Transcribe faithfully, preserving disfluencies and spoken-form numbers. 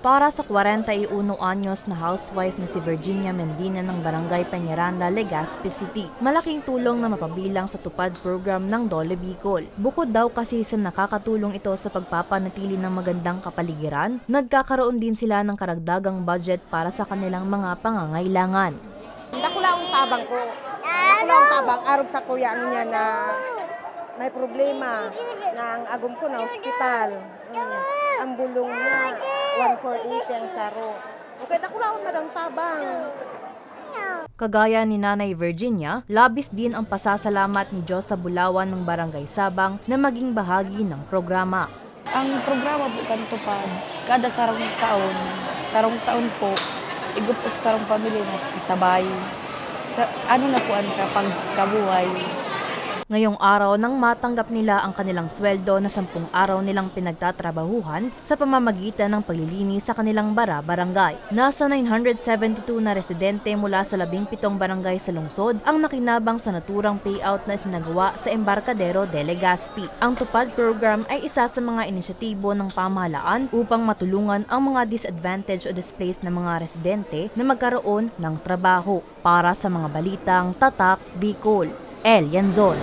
Para sa kwarenta y uno anyos na housewife na si Virginia Mendina ng Barangay Peñaranda, Legazpi City, malaking tulong na mapabilang sa TUPAD program ng DOLE Bicol. Bukod daw kasi sa nakakatulong ito sa pagpapanatili ng magandang kapaligiran, nagkakaroon din sila ng karagdagang budget para sa kanilang mga pangangailangan. Dakula ang tabang ko. Dakula ang tabang, arog sa kuya ang niya na may problema na ang agom ko na ospital. Mm. Ang bulong niya, one forty ang saro. Okay, dakula ang madang tabang. Kagaya ni Nanay Virginia, labis din ang pasasalamat ni Josa Bulawan ng Barangay Sabang na maging bahagi ng programa. Ang programa po kan TUPAD, kada sarong taon, sarong taon po, igwa po sa sarong pamilya na kasabay. Sa, ano na po, ano, sa pagkabuhay. Ngayong araw, nang matanggap nila ang kanilang sweldo na sampung araw nilang pinagtatrabahuhan sa pamamagitan ng paglilinis sa kanilang bara-barangay. Nasa nine hundred seventy-two na residente mula sa labing pitong barangay sa lungsod ang nakinabang sa naturang payout na isinagawa sa Embarcadero de Legazpi. Ang TUPAD program ay isa sa mga inisyatibo ng pamahalaan upang matulungan ang mga disadvantaged o displaced na mga residente na magkaroon ng trabaho. Para sa mga balitang Tatak Bicol, El Yanzon.